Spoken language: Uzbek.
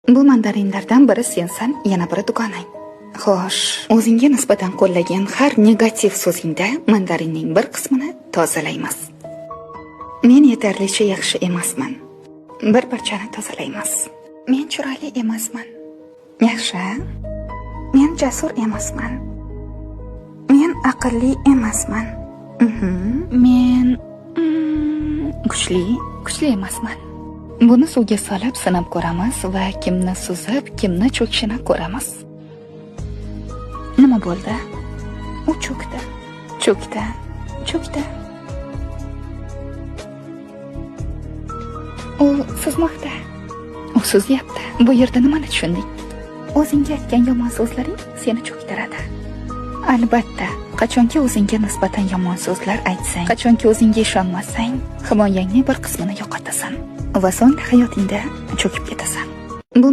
Bu mandarinlardan biri sensan, yana biri dugonang. Xo'sh, o'zingga nisbatan qo'llagan har negativ so'zingda mandarinning bir qismini tozalaymiz. Men yetarlicha yaxshi emasman. Bir parchani tozalaymiz. Men chiroyli emasman. Yaxshi. Men jasur emasman. Men aqlli emasman. Men kuchli emasman. Buni suvga solib sinab ko'ramiz va kimni suzib, kimni cho'kishini ko'ramiz. Nima bo'ldi? U cho'kdi. Cho'kdi. Cho'kdi. U suzmoqda. U suzyapti. Bu yerda nimani tushundik? O'zingga aytgan yomon so'zlaring seni cho'ktiradi. Albatta, qachonki o'zingga nisbatan yomon so'zlar aytsang, qachonki o'zingga ishonmasang, himoyangning bir qismini yo'qotasan va so'ng hayotingda cho'kib ketasan. Bu